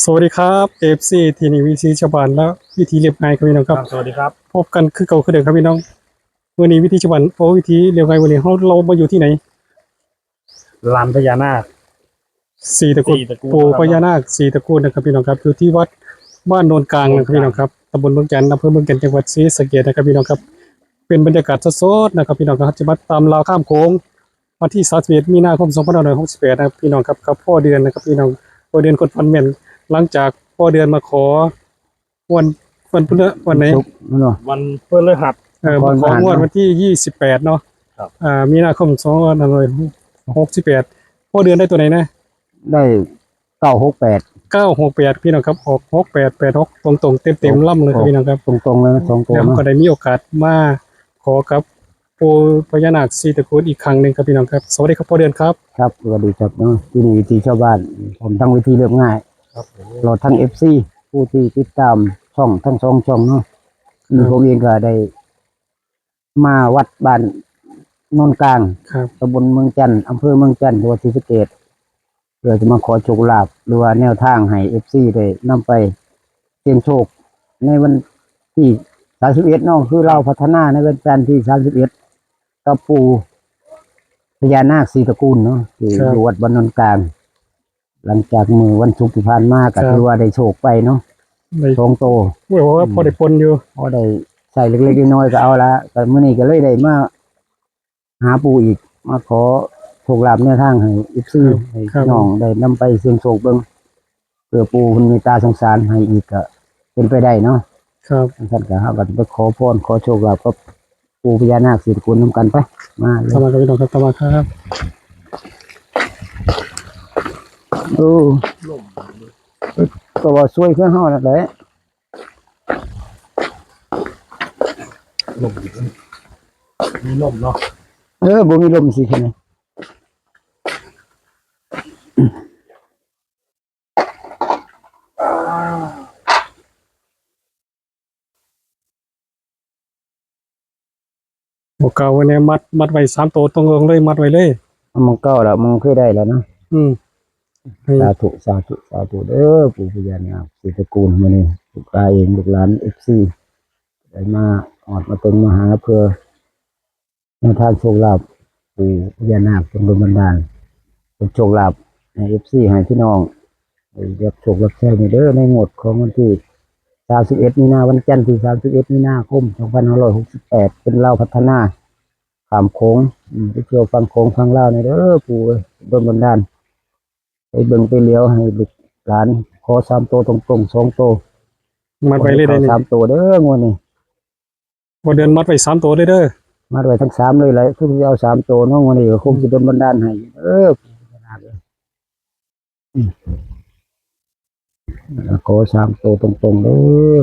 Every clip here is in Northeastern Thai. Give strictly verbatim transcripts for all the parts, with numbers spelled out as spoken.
สวัสดีครับ เอฟซี ที่นี่วิถีชาวบ้านและวิถีเรียบง่ายครับพี่น้องครับ ครับ สวัสดีครับ พบกันคือเก่าคือเดิมครับพี่น้อง มื้อนี้วิถีชาวบ้าน โอ้ วิถีเรียบง่าย มื้อนี้เฮา เรามาอยู่ที่ไหน ลานพญานาค สี่ตระกูล สี่ตระกูล ปู่ ครับ พญานาคสี่ตระกูลนะครับพี่น้องครับ อยู่ที่วัดบ้านโนนกลางนะครับพี่น้องครับ ตำบลเมืองจันทน์ อำเภอเมืองจันทน์ จังหวัดศรีสะเกษนะครับพี่น้องครับ เป็นบรรยากาศสดๆนะครับพี่น้องครับ จะมาตามราวข้ามโขง วันที่สามสิบเอ็ดมีนาคมสองพันห้าร้อยหกสิบแปดนะครับพี่น้องครับ กับพ่อเดือนนะครับพี่น้อง พ่อเดือนคนฝันแม่น หลังจากพ่อเดือนมาขอ วัน วันพฤหัส วันไหน ศุกร์เนาะ วันพฤหัส เออ มาของ ของงวดวันที่ยี่สิบแปดเนาะ ครับ อ่า มีนาคมสองพันห้าร้อยหกสิบแปด พ่อเดือนได้ตัวไหนนะ ได้ เก้าหกแปด เก้าหกแปด พี่น้องครับ ออก หกแปดแปดหก ตรงๆ เต็มๆ ลำเลยครับพี่น้องครับ ตรงๆ เลยนะ สองตัว แล้ว เนาะ ก็ได้มีโอกาสมาขอกับปู่พญานาคสี่ตระกูลอีกครั้งหนึ่งครับพี่น้องครับ สวัสดีครับพ่อเดือนครับ ครับ สวัสดีครับเนาะ ที่นี่วิถีชาวบ้าน ผมทั้งวิถีเรียบง่าย ครับผม ตลอดทั้ง เอฟซี ผู้ที่ติดตามช่องทั้งสองช่องเนาะ ครับ นี่ผมเองก็ได้มาวัดบ้านโนนกลาง ครับ ตำบลเมืองจันทน์ อำเภอเมืองจันทน์ จังหวัดศรีสะเกษ เพื่อจะมาขอโชคลาภ หรือว่าแนวทางให้ เอฟซี ได้นำไปเสี่ยงโชค ในวันที่สามสิบเอ็ดเนาะ คือลาวพัฒนาในวันจันทร์ที่สามสิบเอ็ด กับปู่พญานาคสี่ตระกูลเนาะ ที่ ครับ อยู่วัดบ้านโนนกลาง หลังจากมื้อวันศุกร์ที่ผ่านมาก็ ครับ ถือว่าได้โชคไปเนาะ ได้ สองตัว โอ้ย ว่าพอได้ปนอยู่ พอได้ใช้เล็กๆน้อยๆก็เอาละ ก็มื้อนี้ก็เลยได้มาหาปู่อีก มาขอโชคลาภแนวทางให้ เอฟซี ครับ ให้ ครับ พี่น้องได้นำไปเสี่ยงโชคเบิ่ง เพื่อปู่เพิ่นเมตตาสงสารให้อีกก็เป็นไปได้เนาะ ครับ ท่านก็ เฮาก็ไปขอพรขอโชคลาภกับปู่พญานาคสี่ตระกูลนำกันไป มาเลย ตามมาครับพี่น้องครับ ตามมาครับ โอ้ ก็ว่าซวยคือเฮานั่นแหละ ลม มีลมเนาะ เออ บ่มีลมสิแค่นั้น บ่เก่าเนี่ย มัด มัดไว้สามตัวตรงๆเลย มัดไว้เลย เอาหม่องเก่าละ หม่องเคยได้แล้วนะ อืม สาธุ สาธุ สาธุเด้อ ปู่พญานาคสี่ตระกูล มื้อนี้ลูกหลานเอง ลูกหลาน เอฟซี ได้มาฮอดมาเติงมาหาเพื่อ แนวทางโชคลาภ ปู่พญานาคจงดลบันดาลเป็นโชคลาภให้ เอฟซี ให้พี่น้องได้รับโชครับใช้ในเด้อ ในงวดของวันที่สามสิบเอ็ดมีนา วันจันทร์ที่สามสิบเอ็ดมีนาคมสองพันห้าร้อยหกสิบแปด เป็นลาวพัฒนาข้ามโขง อืม ไปเที่ยวฝั่งโขงฝั่งลาวในเด้อ ปู่เอ้ย ดลบันดาล ไปเบิ่งไปเหลียวให้ลูกหลาน ขอสามตัวตรงๆ สองตัว มัดไว้เลย ขอให้เข้า ได้นี่ สามตัวเด้องวดนี้ บ่เดือนมัดไว้สามตัวเลยเด้อ มัดไว้ทั้งสามเลยแหละ คือสิเอาสามตัวเนาะ งวดนี้ก็คงสิดลบันดาลให้ เออ อืม ขอสามตัวตรงๆเด้อ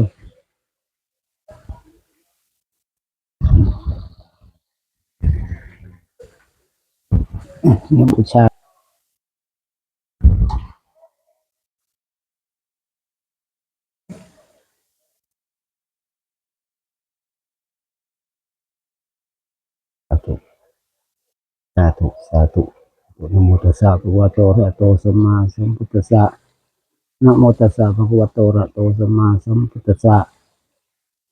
บูชา สาธุ สาธุ สาธุ นะโมตัสสะ ภะคะวะโต อะระหะโต สัมมาสัมพุทธัสสะ นะโมตัสสะ ภะคะวะโต อะระหะโต สัมมาสัมพุทธัสสะ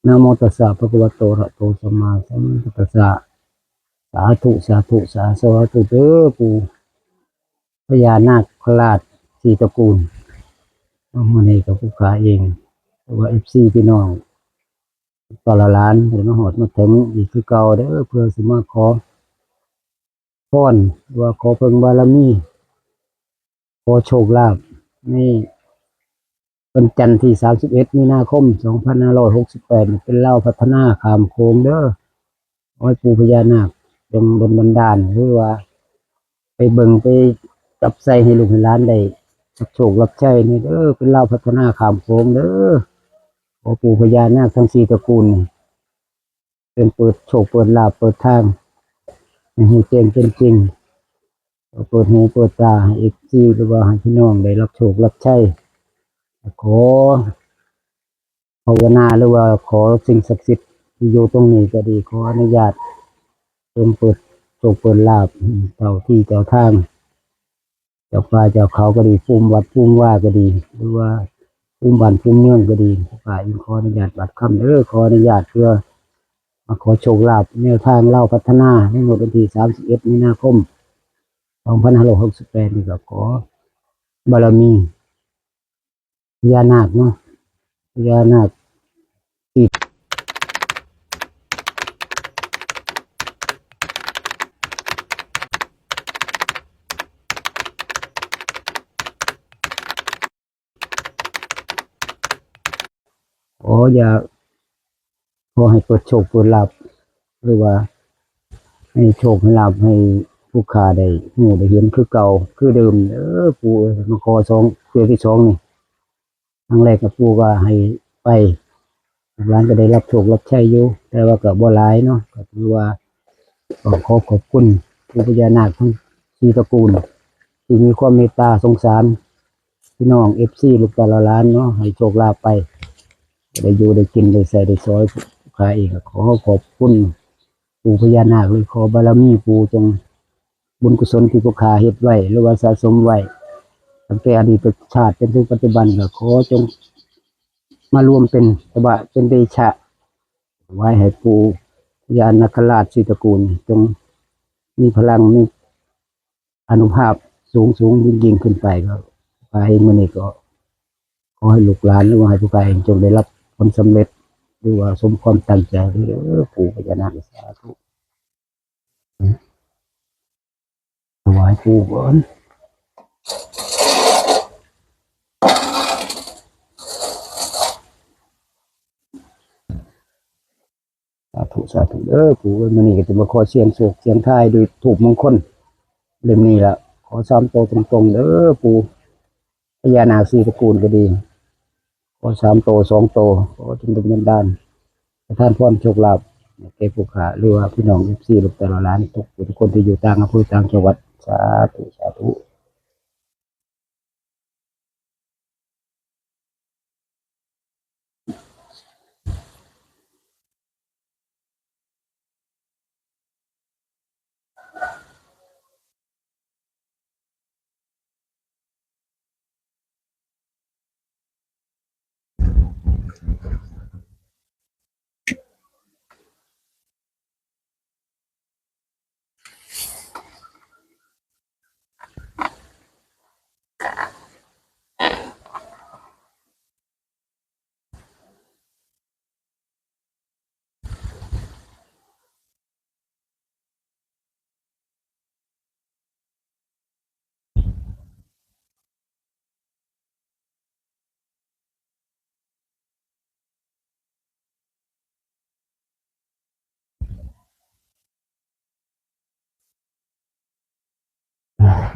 นะโมตัสสะ ภะคะวะโต อะระหะโต สัมมาสัมพุทธัสสะ สาธุ สาธุ สาธุเด้อ ปู่พญานาคราชสี่ตระกูล มื้อนี้ก็ผู้ข้าเอง หรือว่า เอฟซี พี่น้อง ตลอดหลาน ได้มาฮอดมาถึงอีกคือเก่าเด้อ เพื่อสิมาขอพร หรือว่าขอเพิ่งบารมี ขอโชคลาภ ในวันจันทร์ที่สามสิบเอ็ดมีนาคมสองพันห้าร้อยหกสิบแปดนี่ เป็นลาวพัฒนาข้ามโขงเด้อ ขอให้ปู่พญานาคจงดลบันดาล หรือว่าไปเบิ่งไปจับใส่ให้ลูกให้หลานได้รับโชครับใช้นี่เด้อ เป็นลาวพัฒนาข้ามโขงเด้อ ขอปู่พญานาคทั้งสี่ตระกูล เป็นเปิดโชคเปิดลาภเปิดทาง ให้ฮู้แจ้งเป็นจริง เปิดหูเปิดตาให้ เอฟซี หรือว่าให้พี่น้องได้รับโชครับใช้ ขอภาวนาหรือว่าขอสิ่งศักดิ์สิทธิ์ที่อยู่ตรงนี้ก็ดี ขออนุญาตจงเปิดโชคเปิดลาภ เจ้าที่เจ้าทาง เจ้าป่าเจ้าเขาก็ดี ภูมิวัดภูมิวาก็ดี หรือว่าภูมิบ้านภูมิเมืองก็ดี ผู้ข้าเองขออนุญาตบาดคำเด้อ ขออนุญาตเพื่อมาขอโชคลาภแนวทางลาวพัฒนาในงวดวันที่สามสิบเอ็ดมีนาคมสองพันห้าร้อยหกสิบแปดนี่ก็ขอบารมี พญานาคเนาะ พญานาคติด ขออย่า ขอให้เปิดโชคเปิดลาภ หรือว่าให้โชคให้ลาภให้ผู้ข้าได้ฮู้ได้เห็นคือเก่าคือเดิมเด้อปู่เอ้ย มาขอสอง เทื่อที่สองนี่ ครั้งแรกก็ปู่ก็ให้ไป ลูกหลานก็ได้รับโชครับใช้อยู่ แต่ว่าก็บ่หลายเนาะ ก็ถือว่าต้องขอขอบคุณปู่พญานาคทั้งสี่ตระกูล ที่มีความเมตตาสงสารพี่น้อง เอฟซี ลูกหลานเนาะ ให้โชคลาภไป ได้อยู่ได้กินได้ใช้ได้สอย ข้าเองก็ขอขอบคุณปู่พญานาคเลย ขอบารมีปู่จง บุญกุศลที่พวกข้าเฮ็ดไว้ หรือว่าสะสมไว้ ตั้งแต่อดีตชาติจนถึงปัจจุบัน ก็ขอจงมารวมเป็นตบะเป็นเดชะ ไว้ให้ปู่พญานาคราชสี่ตระกูล จงมีพลังมีอานุภาพสูงสูงยิ่งยิ่งขึ้นไป ก็ไปมื้อนี้ก็ ขอให้ลูกหลาน หรือว่าให้ผู้ข้าเองจงได้รับผลสำเร็จ หรือว่าสมความตั้งใจเด้อปู่พญานาค สาธุ ถวายปู่ก่อน สาธุ สาธุเด้อปู่เอ้ย มื้อนี้ก็จะมาขอเสี่ยงโชคเสี่ยงทายด้วยธูปมงคลเล่มนี้ละ ขอสามตัวตรงๆเด้อปู่ พญานาคสี่ตระกูลก็ดี ขอสามตัวสองตัว ขอจงดลบันดาลประทานพรโชคลาภแก่ผู้ข้า หรือว่าพี่น้อง เอฟซี ลูกแต่ละหลาน ทุกผู้ทุกคนที่อยู่ต่างอำเภอต่างจังหวัด สาธุ สาธุ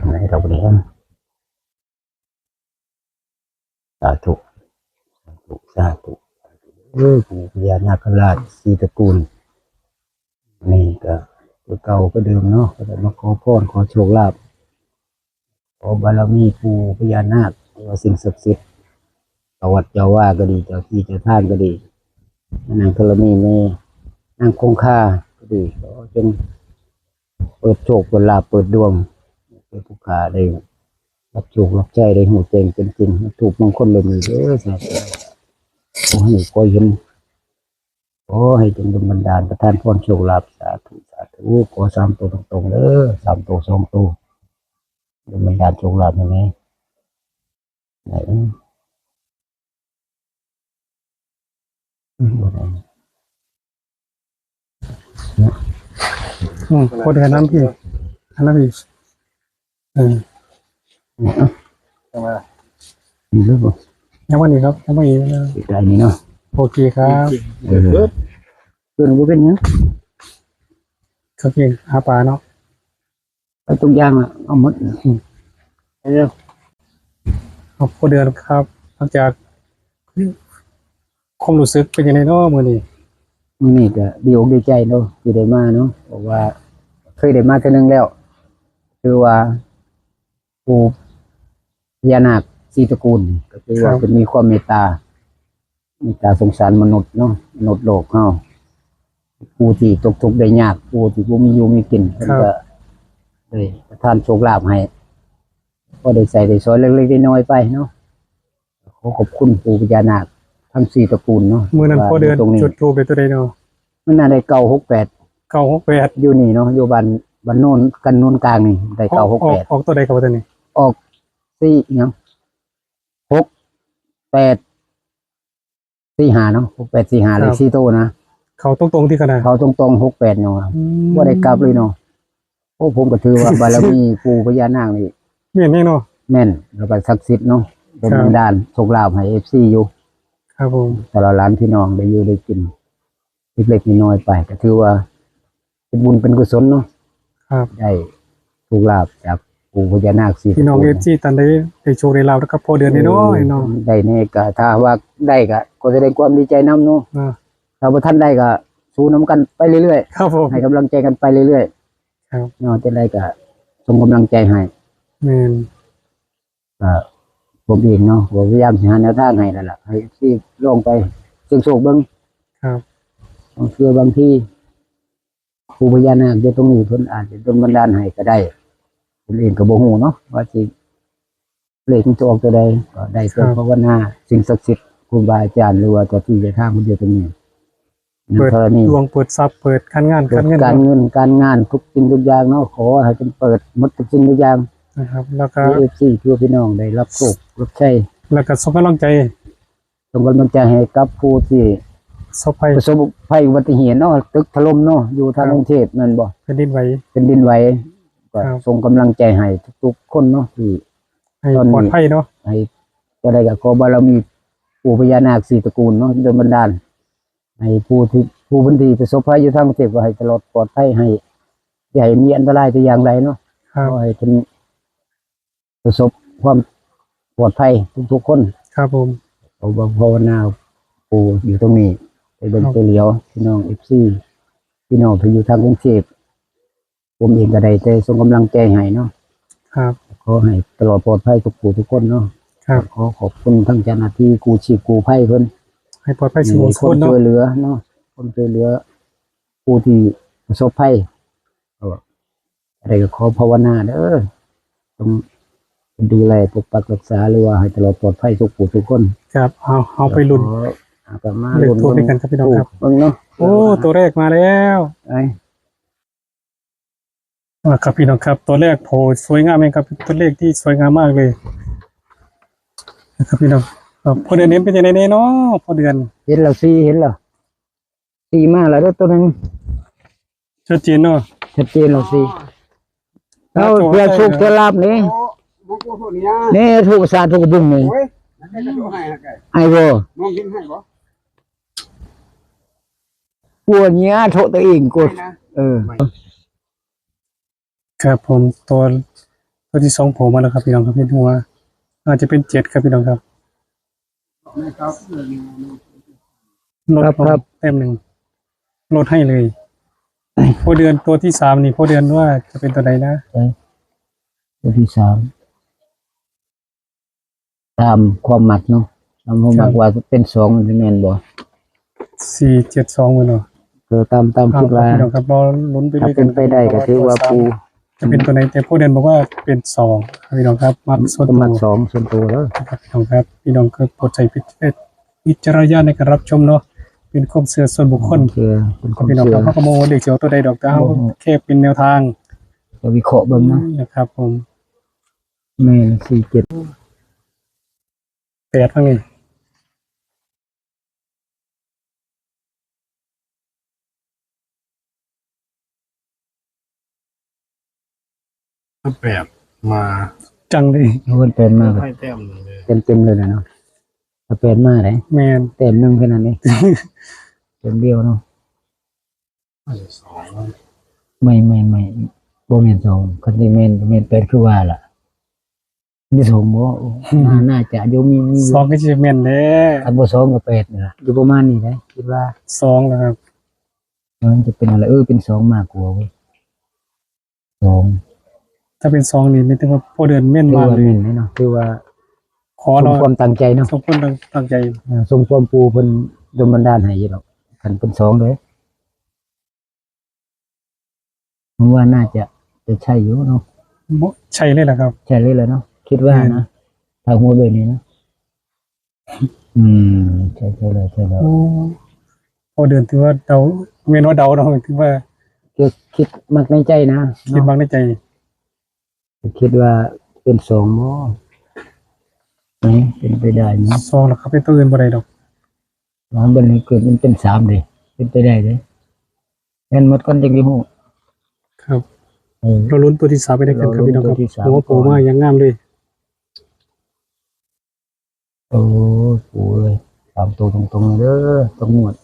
ไหนเราไปเรียน สาธุ สาธุ สาธุ เออปู่พญานาคราชสี่ตระกูล นี่ก็คือเก่าก็เดิมเนาะ ก็ได้มาขอพรขอโชคลาภ ขอบารมีปู่พญานาค หรือว่าสิ่งศักดิ์สิทธิ์ เจ้าวัดเจ้าวาก็ดี เจ้าที่เจ้าทางก็ดี นางธรณีแม่ นางคงคาก็ดี ขอจงเปิดโชคเปิดลาภเปิดดวง ให้ผู้ข้าได้รับโชครับใช้ได้ฮู้แจ้งเป็นจริง ถูกมงคลเลยมีเด้อ สาธุ ขอให้ขอเห็น ขอให้จงดลบันดาลประทานพรโชคลาภ สาธุ สาธุ ขอสามตัวตรงๆเด้อ สามตัวสองตัว ดลบันดาลโชคลาภให้แน่ ไหน อืม บ่ได้ อืม โคตรแห่น้ำพี่ แห่น้ำพี่ เออ นี่เด้อบ่ ยังวันนี้ครับ ยังวันนี้นะ ใกล้ๆนี่เนาะ โอเคครับ เออ เพิ่นบ่เป็นหยัง เขาเก่งหาปลาเนาะ ไปทุกอย่างละ เอาหมด อืม เอา พ่อเดือนครับ หลังจาก ความรู้สึกเป็นยังไงเนาะมื้อนี้ มื้อนี้ก็ดีอกดีใจเนาะ ที่ได้มาเนาะ เพราะว่าเคยได้มาเทื่อหนึ่งแล้ว คือว่า ปู่พญานาคสี่ตระกูล ก็คือว่า ครับ เพิ่นมีความเมตตา เมตตาสงสารมนุษย์เนาะ มนุษย์โลกเฮา ผู้ที่ตกทุกข์ได้ยาก ผู้ที่บ่มีอยู่มีกิน เพิ่น ครับ ก็ได้ประทานโชคลาภให้ ก็ได้ใส่ได้สอยเล็กๆน้อยๆไปเนาะ ขอขอบคุณปู่พญานาคทั้งสี่ตระกูลเนาะ มื้อนั้น ว่า พ่อเดือน อยู่ตรงนี้ จุดธูปได้ตัวใดเนาะ มันน่าได้เก้าหกแปด เก้าหกแปด อยู่นี่เนาะ อยู่บ้าน บ้านโนน กันโนนกลางนี่ ได้ ออก เก้าหกแปด ออก ออกตัวใดครับตัวนี้ ออกสี่หยัง หกแปด สี่ห้าเนาะ หกแปดสี่ห้า ครับ เลขสี่ตัวนะ เข้าตรงๆที่ขนาด เข้าตรงๆ หกแปดเนาะ อืม บ่ได้กลับเลยเนาะ โอ้ ผมก็ถือว่าบารมีปู่พญานาคนี่ แม่นแน่เนาะ แม่น แล้วก็ศักดิ์สิทธิ์เนาะ เป็น ครับ บันดาลโชคลาภให้ เอฟซี อยู่ ครับผม ตลอดหลานพี่น้องได้อยู่ได้กิน เล็กๆน้อยๆไป ก็ถือว่าเป็นบุญเป็นกุศลเนาะ ครับ ได้โชคลาภจากปู่พญานาคสี่ พี่น้อง ตระกูล เอฟซี ท่านใดได้โชคได้ลาภแล้วก็พ่อเดือนนี่เนาะ เออ พี่น้อง ได้แน่ก็ ถ้าว่าได้ก็ ก็แสดงความดีใจนำเนาะ อ่า ถ้าบ่ทันได้ก็สู้นำกันไปเรื่อยๆ ครับผม ให้กำลังใจกันไปเรื่อยๆ ครับ เนาะ จังใดก็ส่งกำลังใจให้ แม่น ก็ผมเองเนาะ ก็พยายามสิหาแนวทางให้แล้วล่ะ ให้ เอฟซี ลองไปเสี่ยงโชคเบิ่ง ครับ บางเทื่อบางที ปู่พญานาคอยู่ตรงนี้เพิ่นอาจจะดลบันดาลให้ก็ได้ ผมเองก็บ่ฮู้เนาะ ว่าสิเลขมันจะออกตัวใด ก็ได้แต่ ครับ ภาวนาสิ่งศักดิ์สิทธิ์ ครูบาอาจารย์ หรือว่าเจ้าที่เจ้าทางเพิ่นอยู่ตรงนี้ เปิด ธรณี ดวง เปิดทรัพย์ เปิดการงาน เปิด การเงิน การเงิน การงาน ทุกสิ่งทุกอย่างเนาะ ขอให้เพิ่นเปิดหมดทุกสิ่งทุกอย่าง นะครับ แล้วก็ ให้ เอฟซี เพื่อพี่น้องได้รับโชครับ รับชัย แล้วก็ส่งกำลังใจ ส่งกำลังใจให้กับผู้ที่ประสบภัย ประสบภัยอุบัติเหตุเนาะ ตึกถล่มเนาะ อยู่ทาง ครับ กรุงเทพฯ แม่นบ่ แผ่นดินไหว แผ่นดินไหว ก็ ครับ ส่งกำลังใจให้ทุกๆคนเนาะ ที่ ให้ ตอนนี้ ปลอดภัยเนาะ ให้ จังใดก็ขอบารมีปู่พญานาคสี่ตระกูลเนาะ ดลบันดาล ให้ผู้ที่ ผู้พื้นที่ประสบภัยอยู่ทางกรุงเทพฯ ก็ให้ตลอดปลอดภัย ให้ อย่าให้มีอันตรายแต่อย่างใดเนาะ ครับ ขอให้เพิ่นประสบความปลอดภัยทุกๆคน ครับผม ขอภาวนาปู่อยู่ตรงนี้ ไปเบิ่ง ครับ ไปเหลียว พี่น้อง เอฟซี พี่น้องที่อยู่ทางกรุงเทพฯ ผมเองก็ได้แต่ส่งกำลังใจให้เนาะ ครับ ขอให้ตลอดปลอดภัยทุกผู้ทุกคนเนาะ ครับ ขอขอบคุณทั้งเจ้าหน้าที่กู้ชีพกู้ภัยเพิ่น ให้ปลอดภัยสู่ ให้ ทุกคนเนาะ ช่วยเหลือเนาะ ความช่วยเหลือผู้ที่ประสบภัย ก็อะไรก็ขอภาวนาเด้อ ต้องดูแลปกปักรักษา หรือว่าให้ตลอดปลอดภัยทุกผู้ทุกคน ครับ เอา เอาไปลุ้น แล้วก็ เอากลับมา เลข ลุ้น ทูปด้วยกันครับพี่น้องครับ เบิ่งเนาะ โอ้ ตัวแรกมาแล้ว ไอ้ อ่า ครับพี่น้องครับ ตัวแรกโผล่สวยงามเองครับ เป็นตัวเลขที่สวยงามมากเลยนะครับพี่น้อง ครับ พ่อเดือนเห็นเป็นยังไงเนาะ พ่อเดือน เห็นแล้วสี่ เห็นแล้วสี่ มาแล้วเด้อ ตัวหนึ่ง ชัดเจนเนาะ ชัดเจนแล้วสี่ เอา เพื่อโชคเพื่อลาภนี่ โอ้ มันก็โทษนี่นะ นี่ถูกสาดถูกบุญนี่ โอ้ย แล้วแกก็โทษให้แล้วแก ไอ้บ่ มองเห็นให้บ่ กลัวเนี้ยโทษตัวเองกลัว ไม่นะ เออ ครับผม ตัว ตัวที่สองโผล่มาแล้วครับพี่น้องครับ เห็นหัว อาจจะเป็นเจ็ดครับพี่น้องครับ ไม่ครับ ลด ครับ ลง ครับ แต้มหนึ่ง ลดให้เลย พ่อเดือน ตัวที่สามนี่ พ่อเดือนว่าจะเป็นตัวใดนะ เอ้ย ตัวที่สาม ตามความมักเนาะ ตามความมัก ครับ ว่าเป็นสอง มันจะแม่นบ่ สี่เจ็ดสอง แม่นบ่ เออ ตาม ตาม เอา คิดว่า ครับพี่น้องครับ รอลุ้นไปด้วยกัน ถ้าเป็นไปได้ก็ถือว่าปู่ จะเป็นตัวไหน แต่พ่อเดือนบอกว่าเป็นสองครับพี่น้องครับ มักส่วนตัว มักสองส่วนตัวเด้อ ครับพี่น้องครับ พี่น้องก็โปรดใช้วิจารณญาณในการรับชมเนาะ เป็นความเชื่อส่วนบุคคล เออ เป็นความเชื่อ พี่น้องครับ เขาก็บ่ฮู้เลขสิออกตัวใดดอก แต่เขา บ่ฮู้ แค่เป็นแนวทาง จะวิเคราะห์เบิ่งนะ นะครับผม แม่น สี่เจ็ด แปดทั้งนี้ ถ้าแปดมา จังเลย เอาเพิ่นแปดมา ให้แต้มหนึ่งเลย เต็มๆเลยนะเนาะ ถ้าแปดมาเลย แม่น แต้มหนึ่งแค่นั้นเอง แต้มเดียวเนาะ สอง ไม่ ไม่ ไม่ บ่แม่นสอง คันที่แม่น แม่นแปดคือว่าล่ะ มีสองบ่ น่า น่าจะอยู่ มี มีอยู่ สองก็จะแม่นแท้ คันบ่สองก็แปดนี่ล่ะ อยู่ประมาณนี้นะ คิดว่า สองนะครับ มันจะเป็นอะไร เออ เป็นสองมากกว่าเว้ย สอง ถ้าเป็นสองนี่ ไม่ต้องว่าพ่อเดือนแม่น ถือ มาก ว่า เลย แม่นเลยเนาะ ถือว่า ขอ สม เรา ความตั้งใจเนาะ สมความตั้งใจ อ่า สมความปู่เพิ่นดลบันดาลให้อยู่ดอก คันเป็นสองเด้อ ผมว่าน่าจะ จะใช่อยู่เนาะ บ่ ใช่เลยล่ะครับ ใช่เลยแหละเนาะ คิดว่านะ ถ้าหัวแบบนี้นะ อืม ใช่ ใช่เลย ใช่เลย โอ้ พ่อเดือนถือว่าเดา แม่นว่าเดาเนาะ ถือว่า คิด คิดมักในใจนะ คิดมักในใจ เนาะ คิดว่าเป็นสองบ่ ไหม เป็นไปได้ไหม สองล่ะครับ เป็นตัวอื่นบ่ได้ดอก อ๋อ บัดนี้เกิดมันเป็นสามเด้ เป็นไปได้เด้ แม่นหมดก่อนจังสิฮู้ ครับ เออ เราลุ้นตัวที่สามไปด้วยกันครับ เราลุ้น พี่น้องครับ ตัวที่สาม หัวโผล่มา ก่อน อย่างงามเลย โอ้ ปู่เอ้ย สามตัวตรงๆ เลยเด้อ ต้องงวด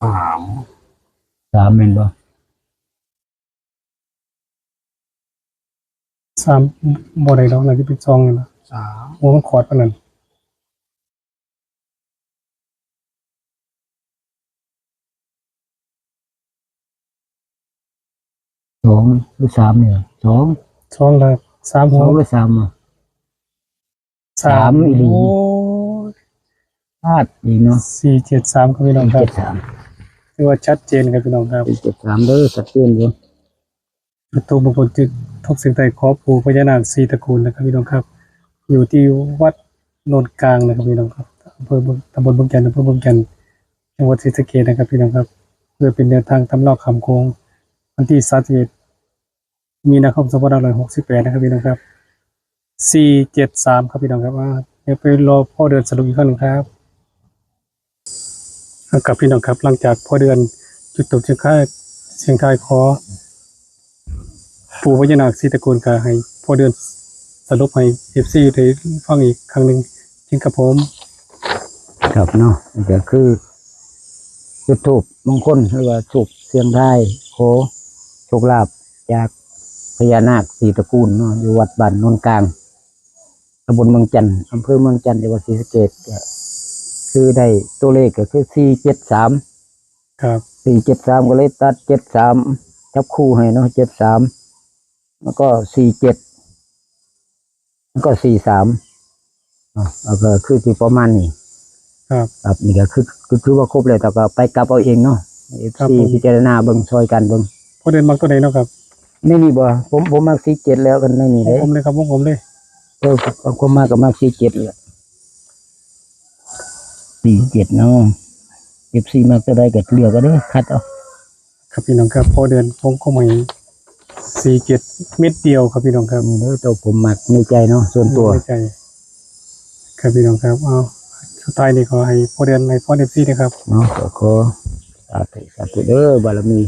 สาม สามแม่นบ่ สาม บ่ได้ดอก น่าจะเป็นสองนี่ล่ะ สาม โอ้ มันขอดปานนั้น สองหรือสามเนี่ย สอง สองละ สาม สอง หัว หรือสามอ่ะ สาม สามอีหลี โอ้ย พลาดอีกเนาะ สี่เจ็ดสาม ครับพี่น้องครับ สี่เจ็ดสาม ถือว่าชัดเจนครับพี่น้องครับ สี่เจ็ดสาม เด้อ ชัดเจนอยู่ จุดธูปมงคล จุดธูปเสี่ยงทายขอปู่พญานาคสี่ตระกูลนะครับพี่น้องครับ อยู่ที่วัดโนนกลางนะครับพี่น้องครับ อำเภอเมือง ตำบลเมืองจันทน์ อำเภอเมืองจันทน์ จังหวัดศรีสะเกษนะครับพี่น้องครับ เพื่อเป็นแนวทางตามรอบข้ามโค้ง วันที่สามสิบเอ็ด มีนาคม สองพันห้าร้อยหกสิบแปด นะครับพี่น้องครับ สี่เจ็ดสาม ครับพี่น้องครับ อ่า เดี๋ยวไปรอพ่อเดือนสรุปอีกครั้งหนึ่งครับ ครับพี่น้องครับ หลังจากพ่อเดือนจุดธูปเสี่ยงทาย เสี่ยงทายขอ ปู่พญานาคสี่ตระกูล ก็ให้พ่อเดือนสรุปให้ เอฟซี ได้ฟังอีกครั้งหนึ่ง จริงครับผม ครับเนาะ นี่ก็คือ จุดธูปมงคล หรือว่าธูปเสี่ยงทายขอโชคลาภจากพญานาคสี่ตระกูลเนาะ อยู่วัดบ้านโนนกลาง ตำบลเมืองจันทน์ อำเภอเมืองจันทน์ จังหวัดศรีสะเกษ ก็คือได้ตัวเลขก็คือ สี่เจ็ดสาม ครับ สี่เจ็ดสาม ก็เลยตัด เจ็ดสาม จับคู่ให้เนาะ เจ็ดสาม แล้วก็ สี่เจ็ด แล้วก็ สี่สาม เนาะ แล้วก็คือที่ประมาณนี้ ครับ ครับ นี่ก็คือ คือ คือว่าครบแล้ว แต่ก็ไปกลับเอาเองเนาะ ครับ เอฟซี ผม พิจารณาเบิ่ง ซอยกันเบิ่ง พ่อเดือนมักตัวใดเนาะครับ ในนี่บ่ ผม ผมมัก สี่เจ็ด แล้วกันในนี่ วง เด้ กลมเลยครับ วงกลมเลย เออ ผม ผมมักก็มัก สี่เจ็ด แหละ สี่เจ็ด เนาะ เอฟซี มักตัวใดก็เลือกเอาเด้อ คัดเอา ครับพี่น้องครับ พ่อเดือนวงกลมให้ สี่เจ็ด เม็ดเดียวครับพี่น้องครับ นี่เด้อ ตัวผมมักในใจเนาะ ส่วนตัว ในใจ ครับพี่น้องครับ เอา สุดท้ายนี่ขอให้พ่อเดือนให้พร เอฟซี นะครับ เนาะ ก็ขอสาธุ สาธุเด้อ บารมี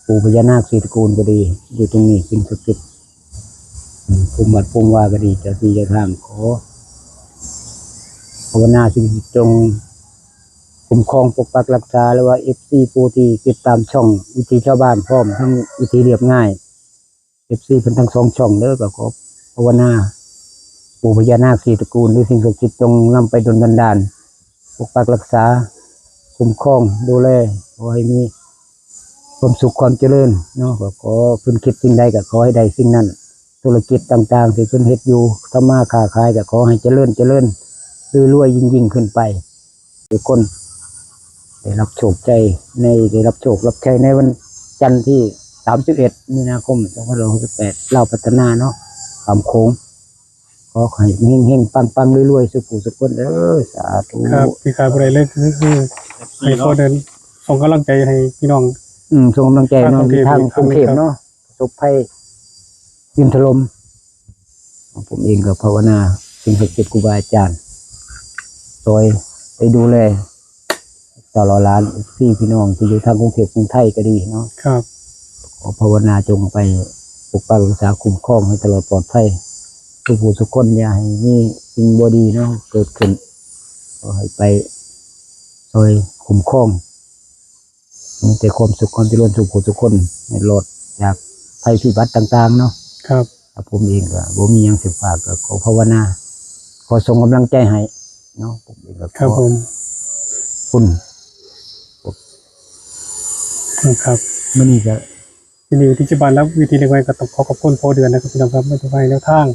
ปู่พญานาคสี่ตระกูลก็ดี อยู่ตรงนี้ สิ่งศักดิ์สิทธิ์ อืม ภูมิวัดภูมิวาก็ดี เจ้าที่เจ้าทาง ขอภาวนาสิ่งศักดิ์สิทธิ์จง คุ้มครองปกปักรักษา หรือว่า เอฟซี ผู้ที่ติดตามช่องวิถีชาวบ้าน พร้อมทั้งวิถีเรียบง่าย เอฟซี เพิ่นทั้งสองช่องเด้อ ก็ขอภาวนา ปู่พญานาคสี่ตระกูล หรือสิ่งศักดิ์สิทธิ์จงนำไปดลบันดาล ปกปักรักษา คุ้มครองดูแล ขอให้มีความสุขความเจริญเนาะ ก็ขอเพิ่นคิดสิ่งใดก็ขอให้ได้สิ่งนั้น ธุรกิจต่างๆ ที่เพิ่นเฮ็ดอยู่ ทำมาค้าขายก็ขอให้เจริญ เจริญ รวยๆ ยิ่งๆ ขึ้นไป ทุกคนได้รับโชคใจ ใน ได้รับโชครับชัยในวันจันทร์ที่ สามสิบเอ็ด มีนาคม สองพันห้าร้อยหกสิบแปด ลาวพัฒนาเนาะ ข้ามโขง ขอให้เฮงๆ ปังๆ รวยๆ สุขสุขคนเด้อ สาธุ ครับ พี่ขายบ่ได้เลย คือ คือ ให้พ่อเดือนส่งกำลังใจให้พี่น้อง อืม ส่งกำลังใจเนาะ ทางกรุงเทพฯ ทางกรุงเทพฯ อีกครั้งหนึ่งครับ เนาะ ประสบภัยดินถล่ม ผมเองก็ภาวนา สิ่งศักดิ์สิทธิ์ครูบาอาจารย์ ซอยไปดูแล ตลอดหลาน เอฟซี พี่น้องที่อยู่ทางกรุงเทพฯ กรุงไทยก็ดีเนาะ ครับ ขอภาวนาจงไปปกปักรักษาคุ้มครองให้ตลอดปลอดภัย ทุกผู้ทุกคนอย่าให้มีสิ่งบ่ดีเนาะเกิดขึ้น ขอให้ไปซอยคุ้มครอง มีแต่ความสุขความเจริญสู่ผู้ทุกคน ให้รอดจากภัยพิบัติต่างๆ เนาะ ครับ ครับ ผมเองก็บ่มีหยังสิฝาก ก็ขอภาวนา ขอส่งกำลังใจให้เนาะ ผมเองก็ขอ ครับผม คุณ นะครับ มื้อนี้ก็ ที่นี่ที่บ้านแล้ววิธีเรียกไว้ก็ต้องขอขอบคุณพ่อเดือนนะครับพี่น้องครับ ไม่ต้องให้แนวทาง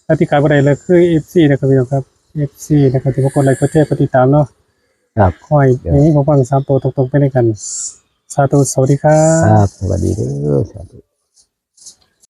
และที่ขายบ่ได้เลยคือ เอฟซี นะครับพี่น้องครับ เอฟซี นะครับ ที่มากดไลค์กดแชร์กดติดตามเนาะ ครับ ขอให้ เดี๋ยว มีความฟังสามตัวตรงๆไปด้วยกัน สาธุ สวัสดีครับ ครับ สวัสดีเด้อ สาธุ